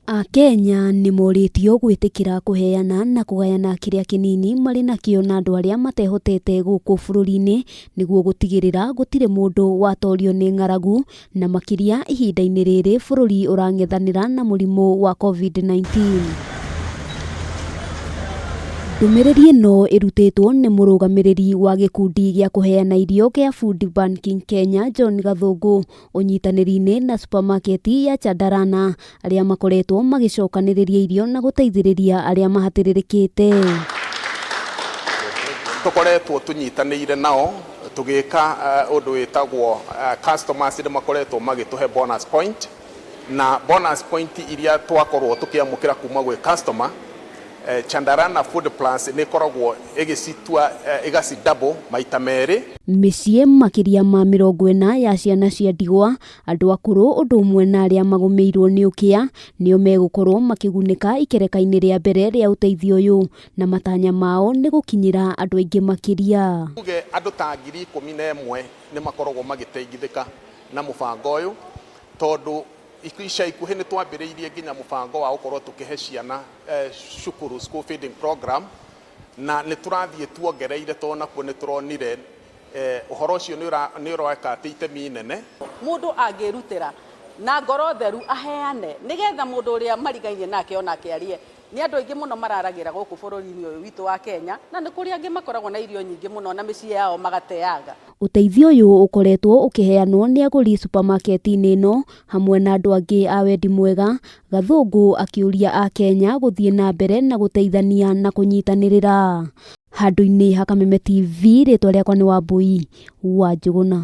Akenya nĩ morĩtio gwĩtĩkĩra kũheana na kũgayana kĩrĩa kĩnini marĩ nakĩo na andũ arĩa matehotete gũkũ bũrũri-inĩ nĩguo gũtigĩrĩra gũtirĩ mũndũ watorio nĩ ng'aragu na makĩria ihinda-inĩ rĩrĩ bũrũri ũrang'ethanĩra na mũrimũ wa Covid-19. Ndũmĩrĩri ĩno ĩrutĩtwo nĩ mũrũgamĩrĩri wa gĩkundi gĩa kũheana irio gĩa Food Banking Kenya John Gathũngũ ũnyitanĩri-inĩ na supermarket ya Chandarana arĩa makoretwo magĩcokanĩrĩria irio na gũteithĩrĩria arĩa mahatĩrĩrĩkĩte. Tũkoretwo tũnyitanĩire nao tũgĩka ũndũ wĩtagwo customers nĩ makoretwo magĩtũhe bonus point, na bonus point iria twakorwo tũkĩamũkĩra kuma gwĩ customer, Chandarana Food Plus nĩ ĩkoragwo ĩgĩcitua ĩgaci double maita merĩ. Mĩciĩ makĩria ma 40 ya ciana cia ndigwa, andũ akũrũ ũndũ ũmwe na arĩa magũmĩirwo nĩ ũkĩa nĩo megũkorwo makĩgunĩka ikereka-inĩ rĩa mbere rĩa ũteithio ũyũ, na matanya mao nĩ gũkinyĩra andũ aingĩ makĩria. Tuge andũ ta 11,000 nĩ makoragwo magĩteithĩka na mũbango ũyũ, tondũ ica ikuhĩ nĩ twambĩrĩirie nginya mũbango wa gũkorwo tũkĩhe ciana cukuru school feeding program, na nĩ tũrathiĩ tuongereire tondũ nakuo nĩ tũronire ũhoro ũcio nĩ ũroeka atĩ itemi inene. Mũndũ angĩrutĩra na ngoro theru aheane nĩgetha mũndũ ũrĩa marigainie nake onake arie. Nĩ andũ aingĩ mũno mararagĩra gũkũ bũrũri-inĩ ũyũ witũ wa Kenya, na nĩ kũrĩ angĩ makoragwo na irio nyingĩ mũno na mĩciĩ yao magateanga. Ũteithio ũyũ ũkoretwo ũkĩheanwo nĩ agũri supermarket-inĩ ĩno hamwe na andũ angĩ a wendi mwega, Gathũngũ akĩũria Akenya gũthiĩ na mbere na gũteithania na kũnyitanĩrĩra. Handũ-inĩ ha Kameme TV, rĩtwa rĩakwa nĩ Wambui wa Njũgũna.